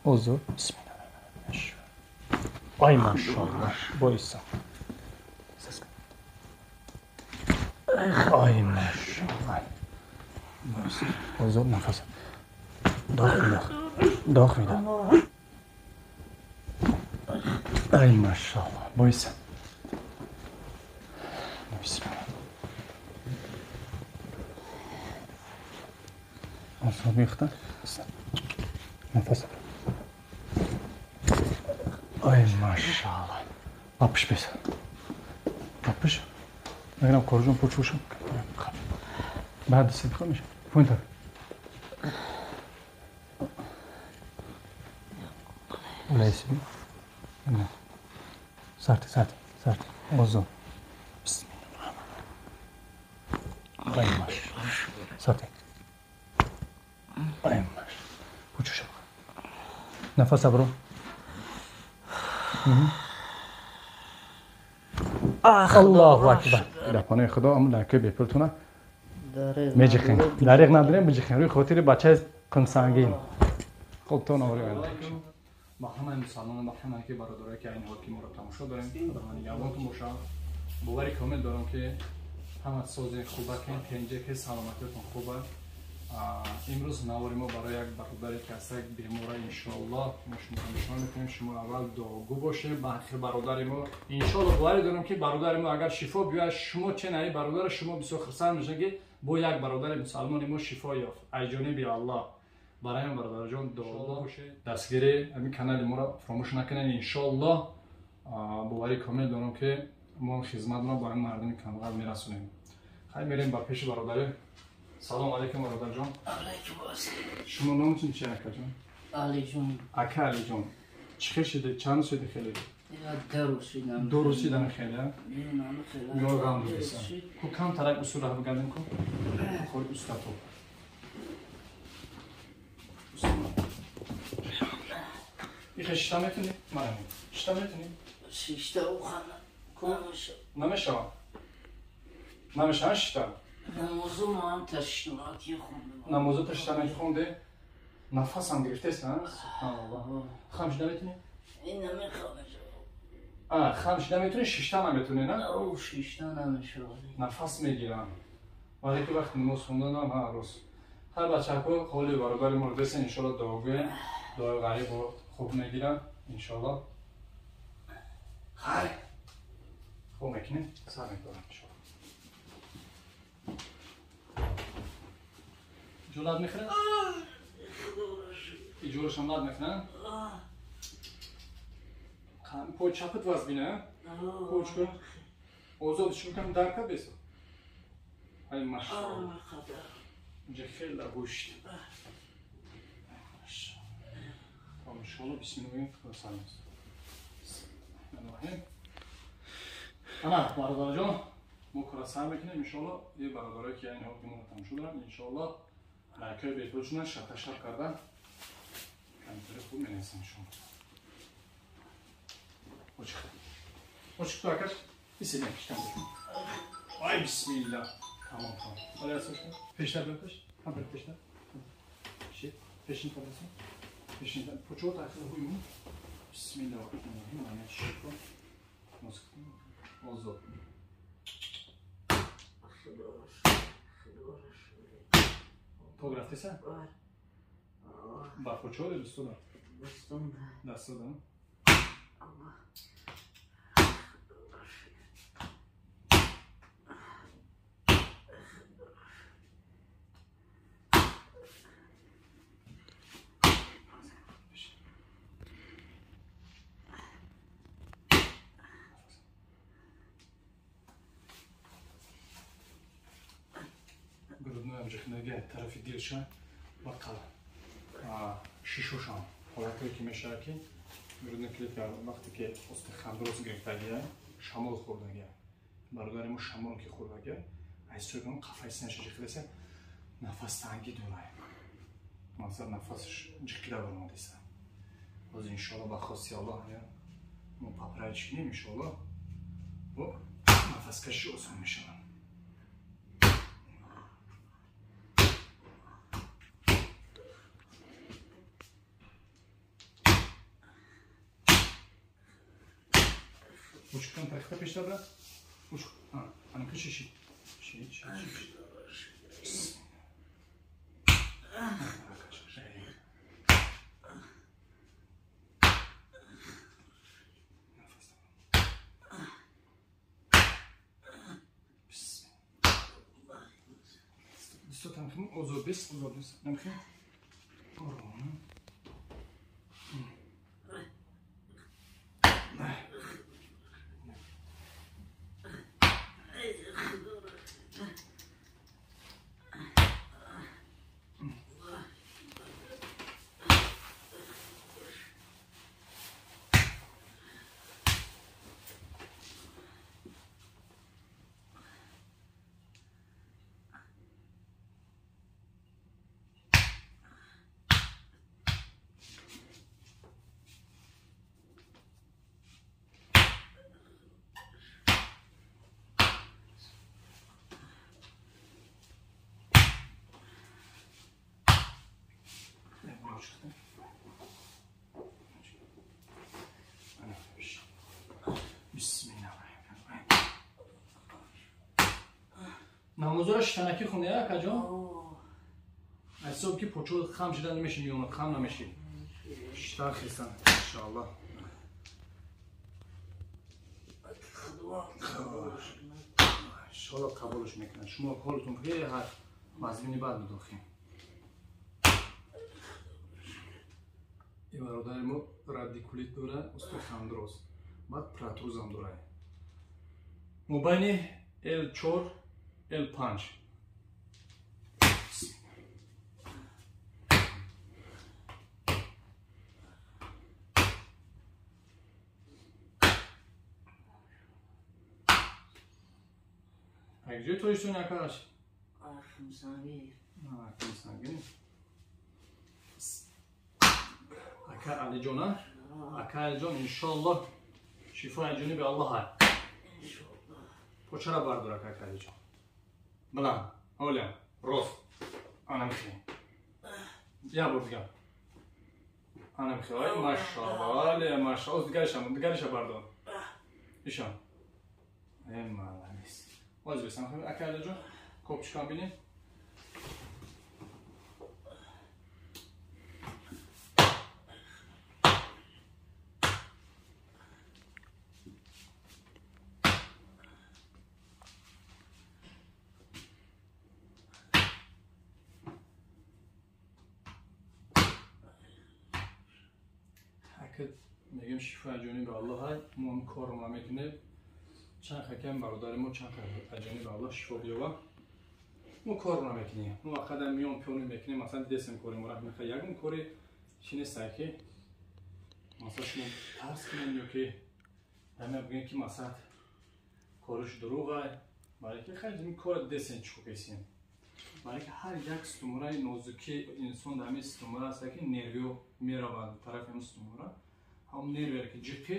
Озод. Бисмилла. Ай машаллоҳ. Бойса. Ай машаллоҳ. Бойса. Озод нафас. Доғ медод. Доғ медод. Ай машаллоҳ. Бойса. Бисмилла. Озод бихта. Нафас. Ай машаллоҳ. Лапиш бес. Лапиш. Мегирам корҷон пучушам. Баъд дастат бихо меша. Пойнтар. Улайси. Сарти, сарти, сарти. Озод. Бисмиллоҳ. Ай машаллоҳ. Сарти. Ай машаллоҳ. Пучушам. Нафас абро. Аллоҳу акбар. Дар паноҳи Худо ҳамун лайкҳои бепултона меҷихем. Дариқ надорем, биҷихем. Рӯи хотири бачаи қимсангин. Хуб, то навори оянда. Ба ҳамаи мусалмонон, ба ҳамаи ки бародарое ки айни ҳол ки моро тамошо дорем, Худованд нигаҳбонтон бошад. Бовари комил дорам ки ҳама сози хубакен, тенҷеке, саломатиятон хуба. Имрӯз навори мо барои як бародаре ки аст, як бемора, иншоаллоҳ мо шуморо нишон мекунем. Шумо аввал дуогӯ бошед ба ҳаққи бародари мо. Иншоаллоҳ боварӣ дорам ки бародари мо агар шифо биёяд, шумо че наи бародари шумо бисёр хурсанд мешавед ки бо як бародари мусалмони мо шифо ёфт. Ай ҷониби Аллоҳ. Барои ҳам бародарҷон дуогӯ бошед. Дастгири ҳамин канали моро фаромӯш накунед. Иншоаллоҳ боварӣ комил дорам ки мо хизматро ба ҳамин мардуми камбағал мерасонем. Хайр, мерем ба пеши бародари. Салом алейкум, бародарҷон. Алейкум ассалом. Шумо номтон чи, акаҷон? Алиҷон. Ака Алиҷон. Чӣ хел шиде? Чанд рӯз шиде хеле? Ду рӯз шидам. Ду рӯз шидам хеле, а? Ё ғам дидеса. Ку кам тарак усул раҳ бигардем ку? Хой уста то. Ихе шита метунӣ? Мана. Шита метунӣ? Шишта ухана. Ку? Намешава. Намешава шита? Намозу ман ташнaki хондам. Намозу ташнаки хонде? Нафасам гирифтест, а? Субҳаналлоҳ. Хам шида метунӣ? Ин намехоҳам. А, хам шида метунӣ, шишта наметунӣ, на? О, шишта намешавад. Нафас мегирам. Вале ки вақти намоз хонданам ҳар рӯз. Ҳар бачако ҳоли бародари моро десен, иншоаллоҳ дуогӯем. Дуои ғарибро хуб мегирам, иншоаллоҳ. Хайр. Хуб мекунем, сар мекунем, иншоаллоҳ. Ҷолат мехӯрад? Иҷорашам лат мехӯрад? Пой чапат вазбина? Поч кун. Озод шукам дарка бесо. Ай машаллоҳ. Инҷа хеле гӯшт. Иншоаллоҳ бисмиллоҳ салом. Ана бародарҷон, мо кора сар мекунем иншоаллоҳ. Е бародарое ки айни ҳол ки моро тамошо доранд, иншоаллоҳ лайкҳои бепулшона шаташаб карда компютери хуб менависам иншоаллоҳ. Очиқ. Очиқ ту акаш. Бисине киштам. Ай бисмилла. Тамом, тамом. Ҳола ясош кун. Пештар бипеш. Ҳам бир пештар. Ши, пешин табаси. Пешин таб. Почо таъхир ҳуйму. Бисмилла рахмани рахим. Ана ши кун. Мозг. Озод. То графтеса? Ба почо дастуда? Дастуда. Дастуда. Грудной ҷихнаги тарафи дилша ва шишушам ҳолатое ки мешавад ки грудной клетка вақте ки остеохондроз гирифтагия, шамол хӯрдагия. Бародари мо шамол ки хӯрдагия, аз ҳисоби он қафаи синаша ҷихидасе, нафастангӣ дорад. Мақсад нафасаш ҷиқида баромадеса. Боз иншоаллоҳ ба хости Аллоҳ мо поправить кунем иншоаллоҳ, бо нафаскашӣ осон мешавад. Учкан тарихта пештар уч. Ана киши. Ши. Озод бис. Намхи. Ором. Намозро шитанаки хунде, акаҷон? Аз ҳисоб ки почо хам шида намеши, миёнат хам намеши. Шитан хестан, иншоаллоҳ. Иншоаллоҳ қабулш мекунад. Шумо ҳолатон беҳад мазмини бад медохем. Ин бародари мо радикулит дора, остеохондроз, баъд протрузам дора. Мобайни L4 L5. Ҷои тоҷикистон акаш? Ахмсангир. Ахмсангир. Ака Алиҷон, ака Алиҷон, иншоаллоҳ шифои ҷониби Аллоҳ ҳай. Иншоаллоҳ. Почара бардор, ака Алиҷон. Баланд, оля, рост. Ана михе. Я бор дигар. Ана михе. Ай машааллоҳ, але машааллоҳ, дигаришам, дигариша бардор. Ишам. Эй молодец. Боз бесам, ака Алиҷон, копчикам бинем. Мегем шифои ҷониби Аллоҳ ҳай, мо ҳам корро намекунем. Чанд хакам бародари мо чанд ҷониби Аллоҳ шифо биёба. Мо корро намекунем. Мо қадар миён пиён мекунем, масалан дидесем кори мо раҳмиха ягон кори чи нестай ки масалан шумо тарс кунем ё ки ҳама бигӯем ки масалан кориш дурӯғай, балки хай ин кор дидесем чӣ кесем. Балки ҳар як стумураи нозуки инсон дар ҳамин стумура аст ки нервио меравад тарафи ҳамин стумура. Ҳам нервер ки ҷиқи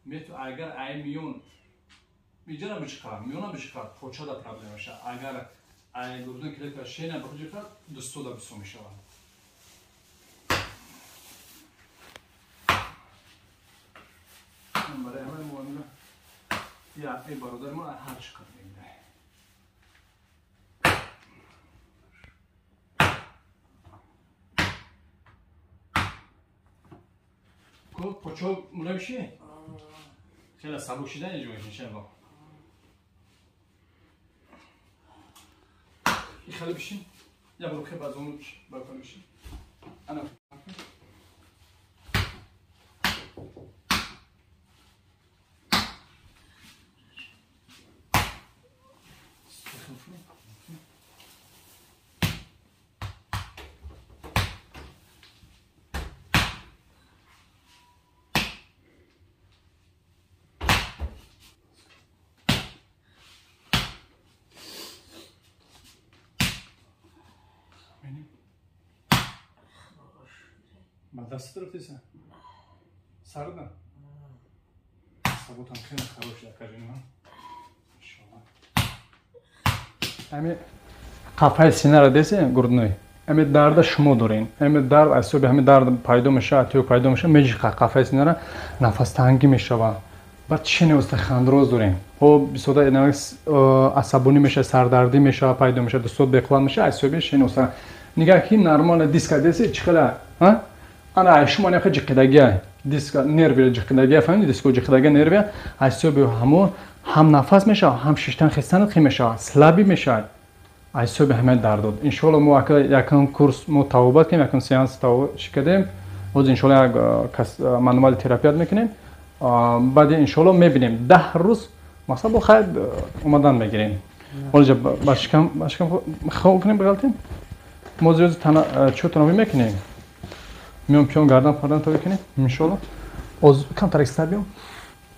мету агар ай миён иҷара биҷиқа, миёна биҷиқа, почада проблема меша. Агар ай гурдун клетка шена биҷиқа, дустода бисо мешавад. Барои ҳамаи муомила я эй бародари мо ҳар чӣ қадр мегирад. Почо мулавиши? Хеле сабук шидан иҷо иншаллоҳ. И хеле бишин. Я бор хеб аз он баркон бишин. Ана. Даст рафтиса? Сарда? Саботам хеле хароб шуда, акаҷон ман. Иншоаллоҳ. Ҳами қафаи синаро десем грудной. Ҳами дарда шумо дорен. Ҳами дард аз ҳисоби ҳами дард пайдо мешавад, отёк пайдо мешавад, меҷиқа қафаи синара, нафастангӣ мешавад. Баъд шини остеохондроз дорем. Хоб бисода асабонӣ меша, сардардӣ меша, пайдо меша, дастот беқувват меша, аз ҳисоби шини остеохондроз. Нигаҳ ки нормал диска деси чӣ хела, ҳа? Ана шумо нехе ҷиқидагия, диска нерви ҷиқидагия, фаҳмидӣ? Диско ҷиқидагия нерви, аз ҳисоби ҳамо ҳам нафас мешава, ҳам шиштан хестан хи мешава, слабӣ мешава. Аз ҳисоби ҳамаи дардод. Иншоалло мо якум курс мо тавобат кардем, якум сеанс тавобат кардем. Ҳозир иншоалло як мануали терапият мекунем. Баъди иншоалло мебинем 10 рӯз мақсад бо хайр омадан мегирем. Ҳоло ба шикам хоб кунем биғалтем. Мо зиёд чӯ танови мекунем. Миён пиён гардан пардан тавӣ кунем иншоалло. Оз камтар экстар биём.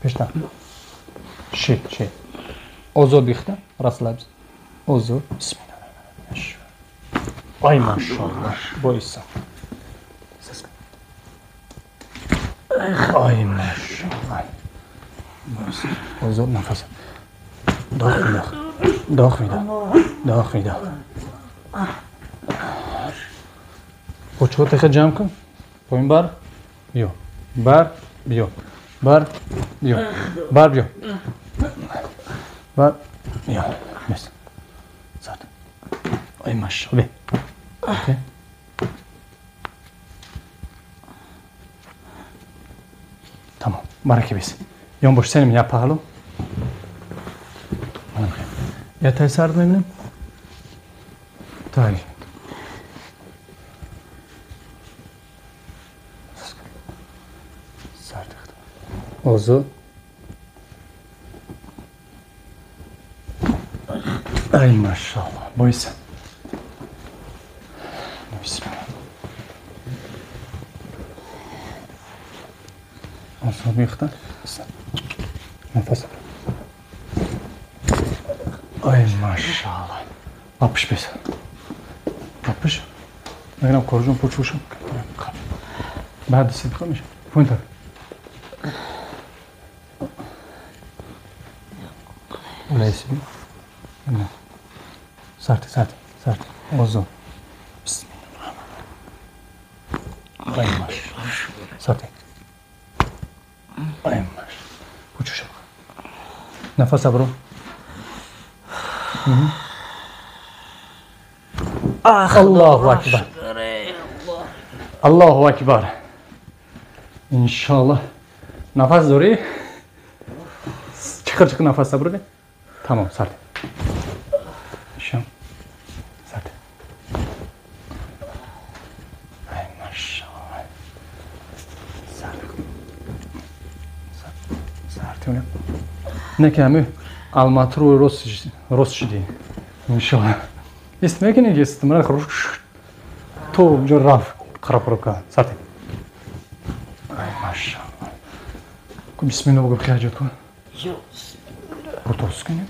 Пештар. Ши, ши. Озод бихта, расслабься. Озод. Бисмилла. Ай машалло. Бойса. Ай машалло. Бойса. Озод нафас. Дох видох. Дох видох. Дох видох. Почо теха ҷамъ кун. Поин бар. Биё. Бар. Биё. Бар. Биё. Бар биё. Бар. Биё. Бес. Сад. Ай машалло. Бе. Окей. Тамом. Бараки бес. Ён бош сеним я паҳлу. Я тай сард мебинем. Тай. Сард. Озод. Ай машалло. Бойса. Бисмилла. Озод бихта. Нафас. Ай машалло. Апш бес. Апш. Мегирам коржун пучушам. Баъд сидқа меша. Пойнтар. Улайси. Сарти, сарти, сарти. Озод. Бисмилла. Ай машалло. Сарти. Ай машалло. Пучушам. Нафас абру. Аллоҳу акбар. Аллоҳу акбар. Иншоалло. Нафас дорӣ? Чиқир чиқир нафас абру. Тамом, сарти. Шам. Сарти. Ай машалло. Сарти. Сарти. Не ки ҳами Алматыру рост шудӣ. Иншоалло. Ист мекунӣ ки истимра хуш то ҷо рафт қарапурка. Сарти. Ай машалло. Ку бисмилла бугу хиҷат кун. Протос кунем.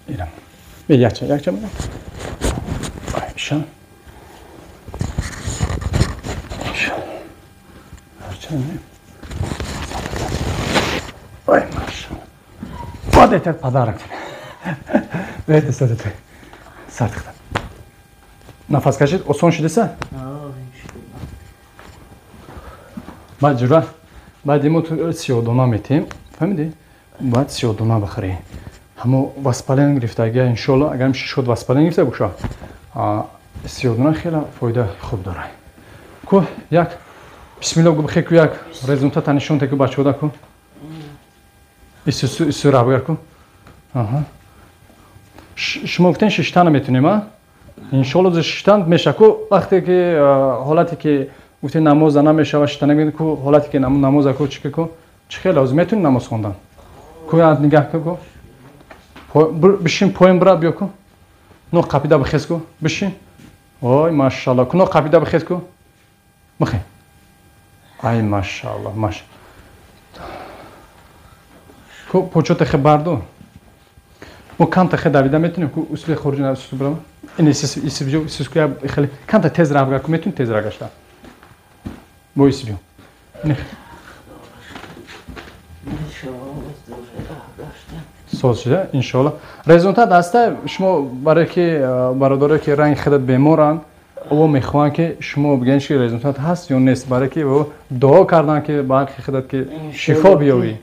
Ирам. Бе якча, якча мана. Ай шан. Шан. Арчан. Ай машалло. Вот это подарок. Это садите. Садиқта. Нафас кашид, осон шудеса? Баъд ҷура, баъд имо ту сиёдона метем, фаҳмидӣ? Баъд сиёдона бихӯрӣ. Ҳамо воспален гирифтагия, иншоалло, агар шишот воспален гирифта боша, сиёдона хеле фоида хуб дорад. Ку як бисмилла гу бихе ку як результата нишон те ку бачаҳода ку. Ису раҳбагар ку. Аҳа. Шумо гуфтен шиштан метунем, а? Иншоалло зи шиштан меша ку вақте ки ҳолате ки гуфтен намоз намешава шиштан намекунӣ ку ҳолате ки намоза ку чӣ ку чӣ хеле лозим метунӣ намоз хондан. Ку як нигаҳ ку. Бишин поин бира биё ку. Но қапида бихез ку. Бишин. Ой машалло. Ку но қапида бихез ку. Бихе. Ай машалло, маш. Ку почоте хе барду. Мо камта хе давида метунем ку усле хориҷ на субрам. Ин исиб исиску я хеле камта тез равга ку метун тез рагашта. Бо исиб. Не. Соз шуда иншоалло. Результат аста шумо барои ки бародарое ки ранги худат беморанд, О мехоҳанд, ки шумо бигӯед, ки результат ҳаст ё нест, барое ки дуо карданд, ки ба ҳаққи худат ки шифо биёвӣ.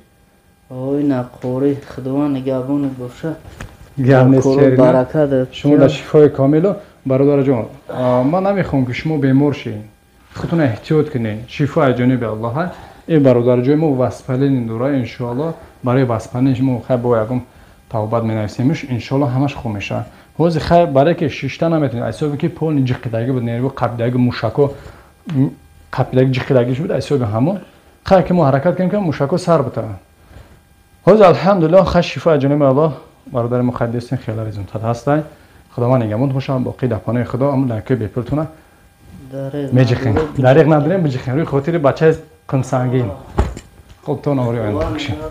Ой, нақори, Худованд нигаҳбонат боша. Гап нест, шумо дар шифои комилу. Бародарҷон, ман намехоҳам, ки шумо бемор шед, худтон эҳтиёт кунед. Шифо аз ҷониби Аллоҳ. Э бародарҷои мо воспаление дора, иншоалло барои воспаление мо хай бо ягон тавбат менависемш, иншоалло ҳамаш хуб мешавад. Ҳозир хай барое ки шишта наметавонед, аз ҳисоби ки полный ҷиқидаги буд, нерво қапидаги, мушако қапидаги, ҷиқидагиш буд. Аз ҳисоби ҳамон хай ки мо ҳаракат кунем, ки мушако сар бутаванд. Ҳозир алҳамдулиллоҳ, хай шифо аз ҷониби Аллоҳ. Бародари муқаддасин, хеле результат ҳастай. Худованд нигаҳбон бошад. Боқӣ дар паноҳи Худо. Ам лайкои бепултона меҷиқем, дариқ надорем, биҷиқем рӯи хотири бачаи қимсангин. Хуб, то навори оянда.